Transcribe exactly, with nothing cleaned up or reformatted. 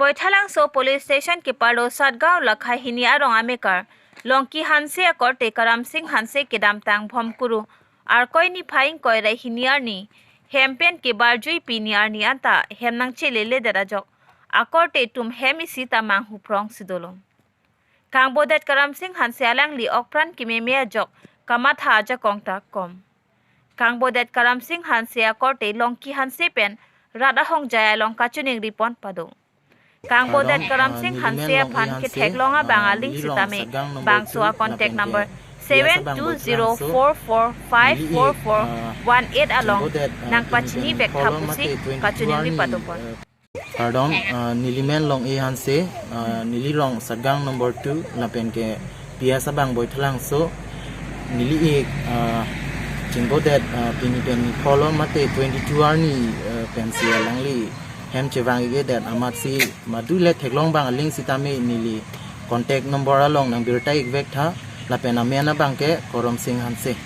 Boithalangso Police Station keparlo Satgaon Lakhai hini arong amekar Longki Hanse akorte Karamsing Hanse kedamtang Bhomkuru Arkoi niphai ingkoi ra hini arni hem pen kebarjui pini arni anta hem nangchelele det ajok akorte tum hem isi ta manghu prong si dolo. Kangbodet Karamsing Hanse alangli okpran kememe ajok kamatha ajakong ta kom. Kangbodet Karamsing Hanse akorte Longki Hanse pen rat ahongjai along kachiningri pon pado. Kangbodet Karamsing Hanse aphan ketheklong abang aling sitame bangso a contact number seven two zero four four five four four one eight along nangpachini vek tha pusi kachiningri pado pon. Pardon, uh, neli men Long-e Hanse, uh, neli rong Satgaon number two, lapen ke P S abang Boithalangso, neli ik, uh, chingbodet, uh, pini pen ni polo mate twenty-two arni, uh, pensi alangli hem chevang ik-edet amatsi madule theklong abang aling sitame neli contact number along nangbirta ik vek tha, lapen amen abang ke Karamsing Hanse.